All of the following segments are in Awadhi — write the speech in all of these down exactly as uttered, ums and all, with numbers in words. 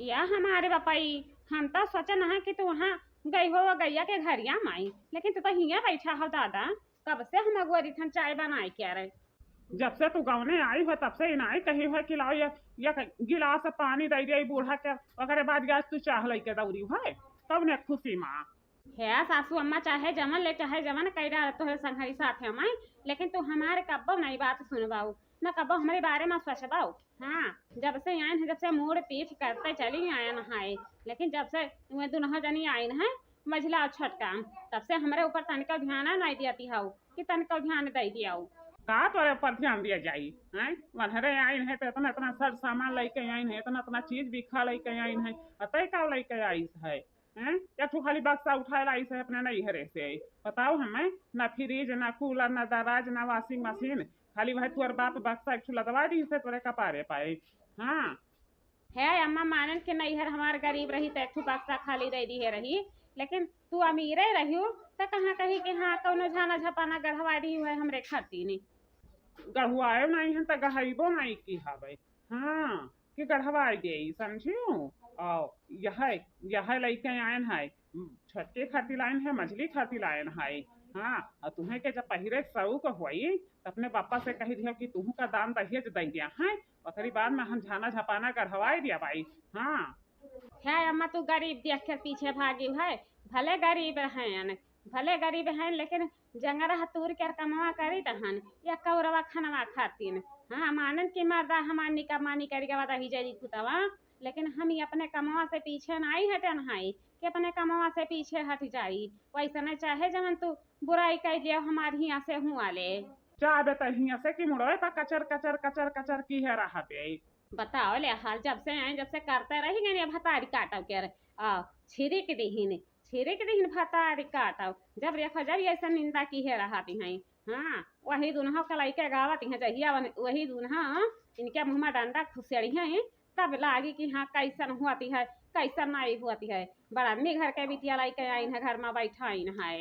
या हमारे बपई, हम तो सोचन है कि तू वहाँ गई हो गैया के घरिया माई, लेकिन तू तो हियाँ बैठा हो दादा। कब से हम अगुआ रिथन चाय बनाए के रहे। जब से तू गवने आई हो तब से इनाई कही हो कि लाओ ये, ये गिलास पानी दे दे बूढ़ा के, ओकरे बाद गैस तू चाह लेके दौरी हो। कौने खुशी माँ? हे सासू अम्मा, चाहे जवन ले, चाहे जवन कई डाल तोहरे संघरी साथे माई, लेकिन तू हमारे कब्बो नहीं बात सुनबाऊ, न कब्बो हमरे बारे में सोचबाऊ। हाँ, जब से आइन है, जब से मूड़ पीठ करते चली आयन है, लेकिन जब से वे दुनहो जनी आइन है, मझिला और छोटका, तब से हमरे ऊपर तनिको ध्यान नहीं दियाती हऊ कि तनिको ध्यान दे दियाऊ। का तोरे ऊपर ध्यान दिया जाई? हैं? वनहरे आइन है तो इतना इतना सर सामान लेके आइन है, इतना इतना चीज बिखा लेके आइन है, अतई का लेके आइस है? हैं? एक ठो खाली बक्सा उठाए लाइस है अपने नैहरे से। बताओ हमें, ना फ्रिज, ना कूलर, ना दराज, ना वॉशिंग मशीन, खाली वह तोर बाप बक्सा एक ठो लदवा दी से तोरे कपारे पाए। हाँ। हे अम्मा, मानन के नैहर हमार गरीब रही त एक ठो बक्सा खाली दे दिहे रही, लेकिन तू अमीरे रहियो त कहाँ कही कि हाँ कौनो झाना झपाना गढ़वा दी हुए हमरे खातिर। गढ़वायो नहीं है त गहइबो नहीं की हवे। हाँ, कि गढ़वाई देई, समझियो? और यह, यह लइके आयन है, छोटके खातिर लाइन है, मझली खातिर लायन है। हाँ, और तुम्हें के जब पहिरे के शौक होई, त अपने बापा से कही दियो कि तुहू का दान दहेज दे दिया है, ओकरी बाद में हम झाना झपाना गढ़वाई दिया बाई। हाँ। हे अम्मा, तू गरीब देख के पीछे भागी है, भले गरीब हैं, भले गरीब हैं, लेकिन जंगरा तूर के कमवा करी तहन या कौरवा खनवा खातिन। हाँ, मानन की मर्दा हमार निका मानी करी के बाद ही जरी कुतवा, लेकिन हम ही अपने कमवा से पीछे नहीं हटन हई कि अपने कमवा से पीछे हट जाई। वैसे नहीं चाहे जवन तू बुराई कर लियो हमार हिया से हुआ ले। जाबे त हिया से कि मुड़वे पर कचर कचर कचर कचर की है रहा बे। बताओ ले हाल, जब से आए, जब से करते रही गए भतारी काटव के आ छिरिक दिहिन, छिरिक दिहिन भतारी काटव। जब देखो जब ऐसा निंदा की है रहती हैं। हाँ, वही दुनहो के लइके गावत हैं, जहिया वन-, वही दुनहा इनके मुँह में डंडा खुसेड़ी हैं, तब लागी कि हाँ कैसन हुआती है, कैसन नहीं हुआती है। बड़ा आदमी घर के बिटिया लइके आइन है, घर में बैठाइन है।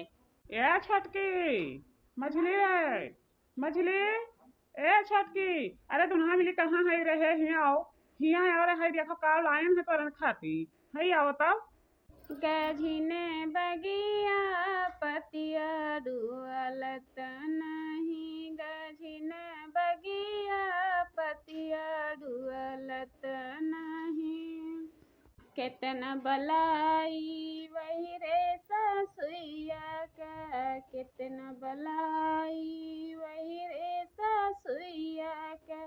ए छोटकी, मझली रे, मझली, ए छोटकी, अरे दुनहा मिली कहाँ है रहे? हियाँ आओ, हियाँ आओ रे, है देखो का लाइन है तोरन खाती, है आओ तब। गझिन बगिया पतिया डुअलत नहीं, गझिन बगिया पतिया डुअलत नहीं। केतना बलाई वही रे सासुइया का, केतना बलाई वही रे सासुइया का।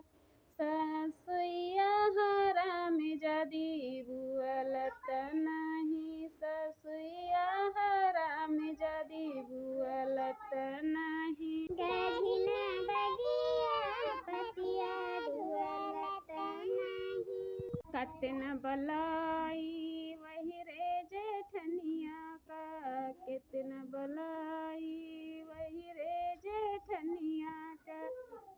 सासुइया हराम जदी बुअलत नाही, सासुइया हराम जदी बुअलत नाही। गझिन बगिया पतिया डुअलत नाही। कतना बलाई वही रे जेठनिया का, केतना बलाई वही रे जेठनिया का।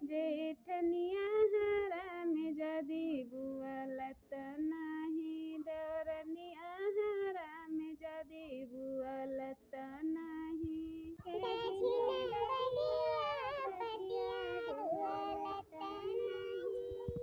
जेठनिया हराम जदी बुअलत नाही, देवरनिया हराम जदी बुअलत नाही।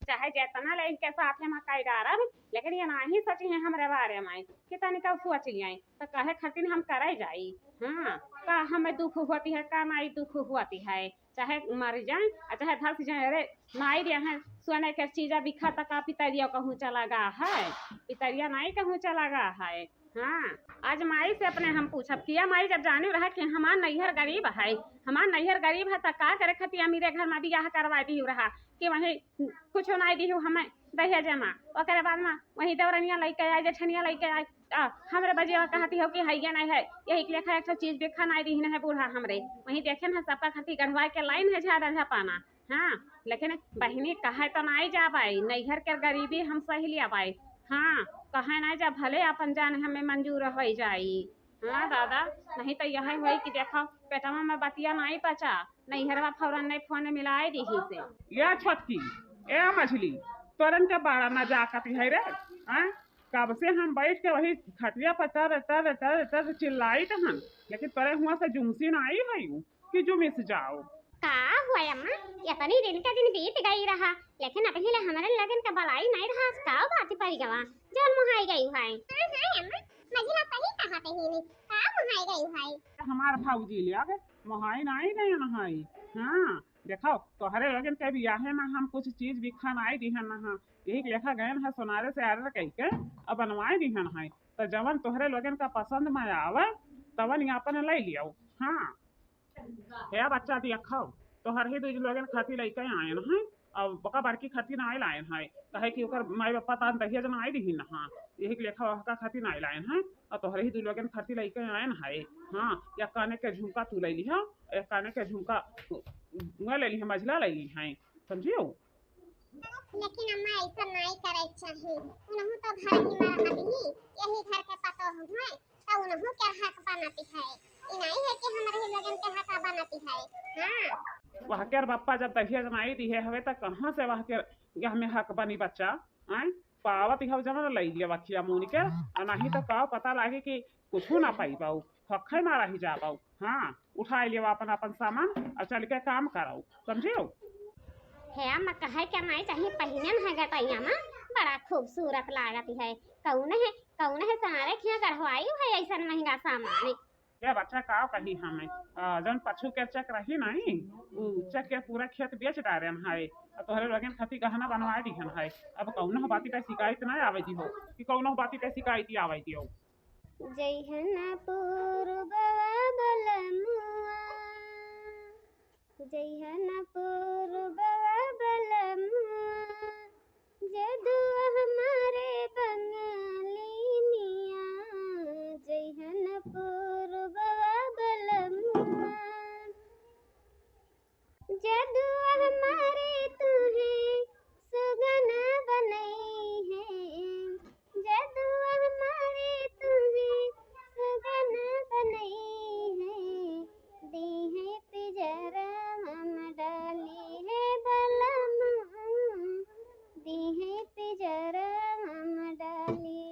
चाहे जेतना ले इनके साथे में कई डारब, लेकिन ये नाही सोची है हमरे बारे में कि तनिका सोच लियाई, तो कहे खातिर हम करे जाई। हाँ, का हमें दुख होती है, का नाई दुख होती है, चाहे मर जाए और चाहे धस जाए। अरे, नाई दिया है, सोने के चीजा बिखा तक का पितरिया कहूँ चला गा है, पितरिया नाई कहूँ चला गा है। हाँ, आज माई से अपने हम पूछब कि या माई, जब जानी रहा कि हमार नैहर गरीब है, हमार नैहर गरीब है, त का करे खातिर अमीरे घर में बियाह करवा दी रहा कि वही कुछ नाई दी हमें दहेज में, ओकरे बाद में वही देवरनिया लइके आए, जेठनिया लइके आए, आ, हमरे बजिया कहती हो कि है ये नहीं है, यही के लेखा एक ठो चीज भी खा नहीं दी है बूढ़ा हमरे। वही देखे ना सबका खातिर गढ़वा के लाइन है झाड़ा झपाना। हाँ, लेकिन बहिनी कहे तो नाई जाबाई, नैहर के गरीबी हम सही लियाबाई। हाँ, कहे नाई जा, भले अपन जान हमें मंजूर हो जाई। हाँ दादा, नहीं तो यह होई कि देखो पेटवा में बतिया नाई पचा, नैहरवा फौरन नहीं फोन मिलाए दीही से। या छोटकी, ए मझली, तोरन के बड़ा नजाकत है रे। हाँ, कब से हम बैठ के वही खटिया पर टर टर टर टर चिल्लाइत हन, लेकिन तोरे हुआ से जुमसी नाई है कि जुमिस जाओ। का हुआ अम्मा, इतनी दिन के दिन बीत गई रहा, लेकिन अबही ले हमरे लगन का बलाई नहीं रहा, आज का बात पड़ गवा, जौन मोहाई गई है? हाँ, हाँ अम्मा, मझिला सही कहा तहीनी, का मोहाई गई है? हमार भौजी ले आवे, मोहाई नहीं गई है। हाँ, देखो, तोहरे लगन के बियाहे में हम कुछ चीज बिखा नहीं दिहन हा, यही लेखा गयन है सोनारे से order कई के अब बनवाए दिहन है, तो जवन तोहरे लगन का पसंद में आवे, तवन ही अपन ले लियो। हाँ। हे बच्चा, देखो, तोहर ही दुई लोगन खातिर लइके आयन है, अब ओका बड़की खातिर नाई लायन है, काहे कि ओकर माई बापा तान दहेज नाई दिहिन हा, यही के लेखा ओहका खातिर नाई लायन है, और तोहर ही दुई लोगन खातिर लइके आयन है। हाँ, या काने के झुमका तू ले लिहा, या काने के झुमका तू, मैं ले लिहा, मझिला ले ली है, समझियो? लेकिन अम्मा, ऐसा नाई करे के चाही। उनहु तो घर ही में रहत ही, यही घर के पतोह हुए, तो उनहु के हक बनत है। ई नाई है कि हमरे ही लोगन के हक बनत है। हाँ। वह के बप्पा जब दहेज नाई दिहे हवे, तो कहाँ से वह के यह में हक बनी बच्चा? आय, पावत ही जब ले ले वखिया मुनि के, और नहीं तो का पता लागे कि कुछ ना पाई पाऊ। हखै मारा ही जाबौ। हाँ, उठाइ लेवा अपन, अपन सामान और चल के काम करौ, समझियो? हे अम्मा, कहै के नाई चाही, पहिने न है गटैया में, बड़ा खूबसूरत लागत है। कौन है, कौन है सारे खिया गढ़वाई है ऐसन महंगा सामान? ये बच्चा का कही हमें, आ, जौन पछू के चक रही नहीं, उ चक के पूरा खेत बेच डारेन है, और तोहरे लोगन खातिर गहना बनवा दिहन है। अब कौनो बाती पे शिकायत ना आवे दिहो, कि कौनो बाती पे शिकायत आवे दिहो। जइहन पूरबवा बलमुआ, जइहन पूरबवा बलमुआ, जदुआ हमारे बंगलिनिया, जइहन पूरबवा बलमुआ। जदुआ हमारे तुहे सुगना बनई है, जदुआ हमारे तुहे सुगना बनई है, दीहे पिजरवा में डाली है बलम, दीहे पिजरवा में डाली।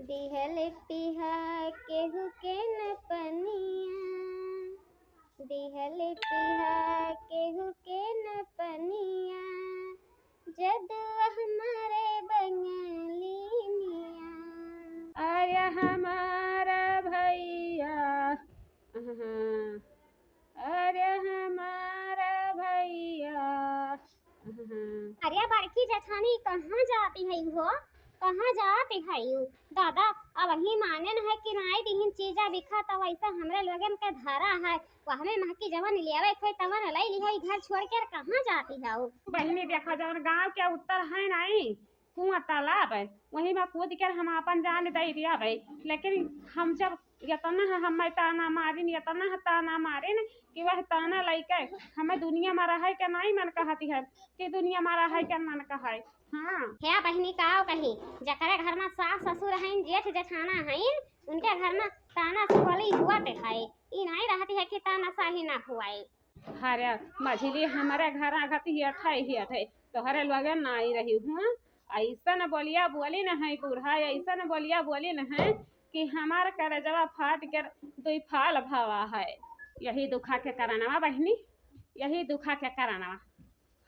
दिहल पिहा केहू के न पनिया, दिहल पिहा केहू के न पनिया, जदुआ हमारे बंगलिनिया। अरे हमारा भैया, अहाँ, अरे हमारा भैया, अरे बड़की जेठानी, कहाँ जाती है हो? कहाँ जाती है यू? दादा, अब ही माने न है कि नाई दिहिन चीजा बिखा, तब ऐसा हमरे लोगन के धरा है। वह में महकी जवन लेवे थे, तवन ले ली है, घर छोड़ के कहाँ जाती है? बहिनी, देखा, जवन गाँव के उत्तर है नाई, कुआं तालाब है, वही में कूद के हम अपन जान दे दिया भाई। लेकिन हम जब इतना है, हमें ताना मारिन, इतना है ताना मारिन कि वह ताना लइके हमें दुनिया में रहे के नाई मन कहती है, कि दुनिया में रहे के मन कहै। हाँ। हे बहिनी, का कही, जकरे घर में सास ससुर हईन, जेठ जेठाना हईन, उनके घर में ताना सुहली हुआ ते है। ई नाई रहती है कि ताना साही ना हुआई। अरे मझिली, हमरे घर आगत हियत है, हियत है, तोहरे लगे नाई रही हूँ। ऐसन बोलिया बोली न है बूढ़ा, ऐसन बोलिया बोली न है कि हमार करेजवा फाट के दुई फाल भवा है। यही दुखा के करनवा बहिनी, यही दुखा के करनवा।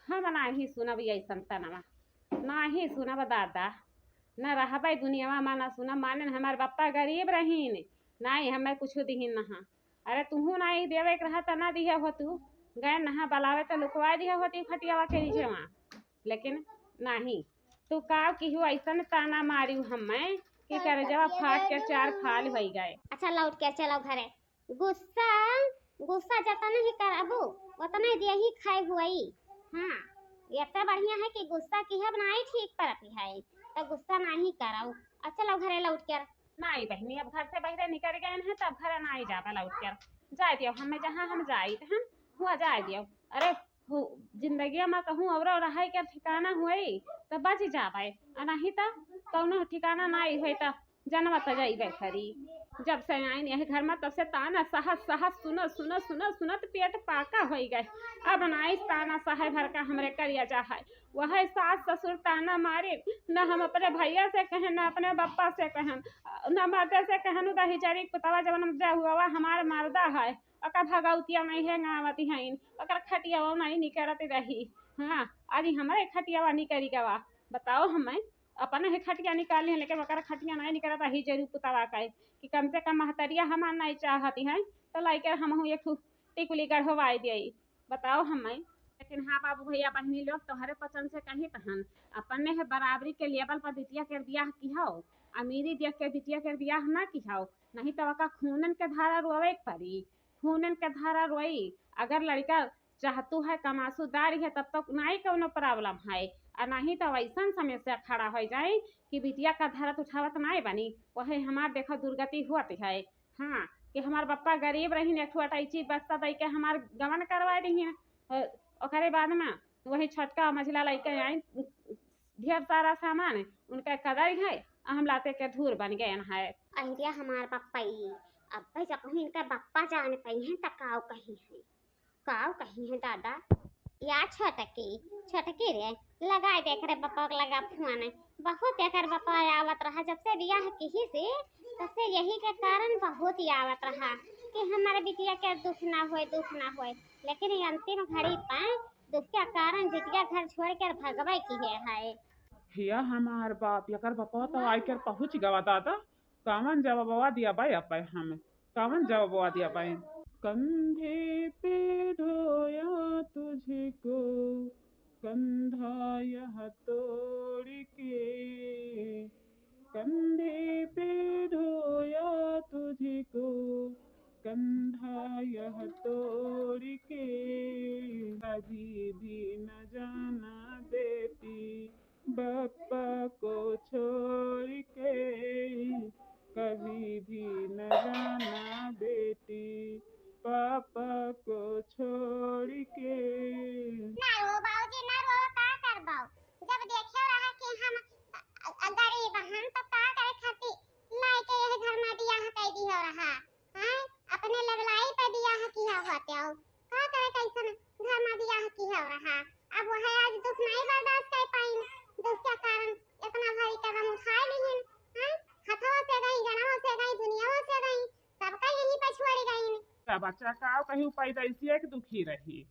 हम नाही सुनब ऐसन तनवा, नाही सुनब दादा। न रहबै दुनियावा मा, न सुनब। माने हमार बप्पा गरीब रहीन, नाही हमें कुछ दिहिन नहा। अरे तुहू नाही देवे के रहा त ना दिहे हो तू, गए नहा बलावे त लुकवा दिहे होती खटियावा के नीचे वहाँ। लेकिन नाही, तू का किहू ऐसन ताना मारियो हमें कि करेजवा फाट के चार फाल होई गए। अच्छा, लौट के चलो घरे। गुस्सा, गुस्सा जतने ही करबू, उतने देही खाए हुई। हाँ, इतना बढ़िया है कि गुस्सा किहब नाई ठीक परत है, तो गुस्सा नाही करब। अच्छा, चलो घरे लौट कर। नाई बहिनी, अब घर से बहरे निकल गए हैं, तब घर नाई जाबे लौट कर। जाए दियो हमें, जहाँ हम जाइत हैं, हुआ जाए दियो। अरे, हु-, जिंदगिया मा कहूँ औरो रहै के ठिकाना हुई, त बच जाबै, आ नहीं त कौनो ठिकाना नाई होई, त जनवा त जइबे करी। जब से आइन यही घर मा, तब से ताना सहत सहत, सुनत सुनत सुनत सुनत पेट पाका होई गए। अब नाई ताना सहै भर का हमरे करिया जा है। वह सास ससुर ताना मारे, न हम अपने भैया से कहें, न अपने बप्पा से कहें, न मर्दे से कहें, न दही जरी पुतवा जवन जा हुआ हमार मर्दा है। ओकर भगौतिया नहीं है, गावती हईन, ओकर खटियावा नहीं निकरत रही। हाँ, आज हमरे खटियावा निकरी गवा। बताओ, हमें अपने ही खटिया निकाली है, लेकिन ओकर खटिया नहीं निकरत रही। जरूर पुतवा कहे कि कम से कम महतरिया हमार नहीं चाहती है, तो लाइके हमहू एक ठो टिकुली गढ़वाई दिए। बताओ हमें। लेकिन हाँ बाबू भैया बहिनी लोग, तोहरे पचन से कही तहन, अपने है बराबरी के लेवल पर बिटिया के बियाह किहाओ, अमीरी देख के बिटिया के बियाह ना किहाओ, नहीं तो ओका खूनन के धारा रोवे के पड़ी। खूनन के धारा रोई। अगर लड़का चाहतू है, कमासुदार है, तब तो नाई कौनो प्रॉब्लम है, और नहीं तो वैसन समस्या खड़ा हो जाए कि बिटिया का धरत उठावत नाई बनी। वही हमार देखो दुर्गति हुआ है। हाँ, कि हमार पप्पा गरीब रहिन, एक ठो अटैची बस्ता दई के हमार गवन करवा दिहिन। अ, ओकरे बाद में वही छोटका मझिला लइके आई, ढेर सारा सामान उनका कदर है, आ हम लाते के धूर बन गए हैं। अहिरिया हमार पप्पा ई, अब जब इनका पप्पा जान पई हैं त काव कही है, काव कही है दादा। या छोटकी, छोटकी रे, लगाई दे एकरे पप्पा के लगा फोन। बहुत एकर पप्पा आवत रहा, जब से बियाह किही से, तब से यही के कारण बहुत ही आवत रहा कि हमारे बिटिया के दुख ना होए, दुख ना होए। लेकिन ये अंतिम घड़ी पे दुख के कारण जितिया घर छोड़ के भगवे की है, है। हिया हमार बाप, एकर पप्पा तो आई कर पहुँच गवा दादा। कवन जवाबवा दिया बाई अबै हम? कवन जवाबवा दिया बाई? कंधे पे ढोया तुझको, कंधा यह तोड़ के, कंधे पे ढोया तुझको, कंधा यह तोड़ के। कभी भी न जाना बेटी, बप्पा को छोड़ के, कभी भी न जाना बेटी, पापा को छोड़ के। ना रो बाबूजी, ना रो, का करबो? जब देखे रहा कि हम अ, अ, गरीब हन, तो का करे खातिर लाइके यह घर में बियाह कर दी हो रहा? हैं? अपने लबलाई पे बियाह किहा होते हो। का करे कैसन घर में बियाह किहा हो रहा? अब वह आज दुख नहीं बर्दाश्त कर पाइन, दुख के कारण इतना भारी कदम उठा लिहिन। हैं? हथवा से गई, गणवा से गई, दुनियावा से गई, सबका यहीं पे छोड़ गई। का बच्चा का कहीं पैदाइशिया के दुखी रही,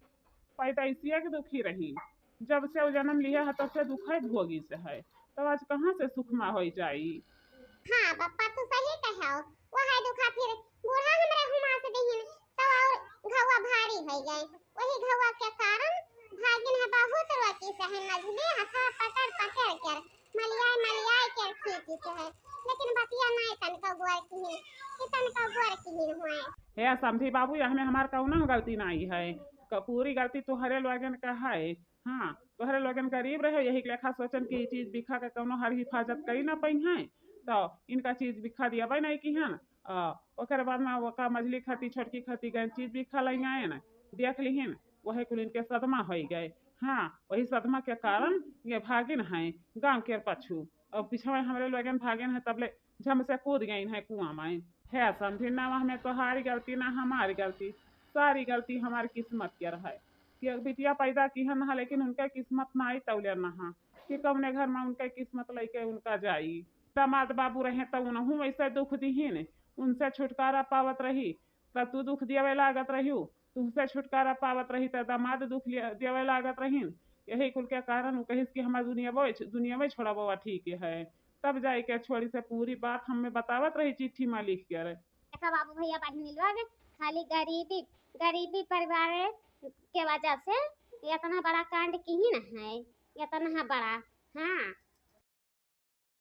पैदाइशिया के दुखी रही। जब से वो जन्म लिया है, तब से दुखे भोगी से है, तब आज कहाँ से सुखमा होई जाई? हाँ पप्पा, तू सही कहो। वह दुखा फिर बूढ़ा हमरे हुमास दिहिन, तो और घौआ भारी होई गए। वही घौआ के कारण भागिन है बहुत रोकी से है, मझली हथा पकड़ पकड़ कर मलियाए मलियाए के खींची से है। लेकिन बतिया नाय तनको गोर किहिन, कि तनको गोर किहिन हुए। हे समधी बाबू, यह में हमार कौनो गलती नाई है, क-, पूरी गलती तोहरे लोगन का है। हाँ, तोहरे लोगन गरीब रहे, यही के लेखा सोचन कि ई चीज बिखा के कौनो हर हिफाजत करी ना पई हैं, तो इनका चीज बिखा दिया नहीं किहन। आ, ओकर बाद में ओका मझली खाती, छोटकी खाती गए चीज बिखा लई आए ना, देख लिहिन, वही कुल इनके सदमा होई गए। हाँ, वही सदमा के कारण ये भागिन हैं गाँव के पछू। अब पिछवे हमरे लोगन भागिन हैं, तबले झम से कूद गइन हैं कुआं में। हे समधी, ना हमें तोहारी गलती, ना हमारी गलती, सारी गलती हमारी किस्मत के रहे कि एक बिटिया पैदा किहन हा, लेकिन उनके किस्मत ना आई तौले ना हा कि कौने घर में उनके किस्मत लइके उनका जाई। दामाद बाबू रहे तो उनहू वैसे दुख दिहिन, उनसे छुटकारा पावत रही, तब तू दुख दियावे लागत रहियो, तुहसे छुटकारा पावत रही, त दामाद दुख लिया-, दियावे लागत रहीन। यही कुल के कारण उ कहिस कि हमार दुनिया वो छ-, दुनिया में छोड़ा बाबा ठीक है। तब जाए के छोड़ी से पूरी बात हमें बतावत रही चिट्ठी में लिख के। देखा बाबू भैया बहिनी लोग, खाली गरीबी, गरीबी परिवार के वजह से इतना बड़ा कांड किहिन है, इतना बड़ा। हाँ,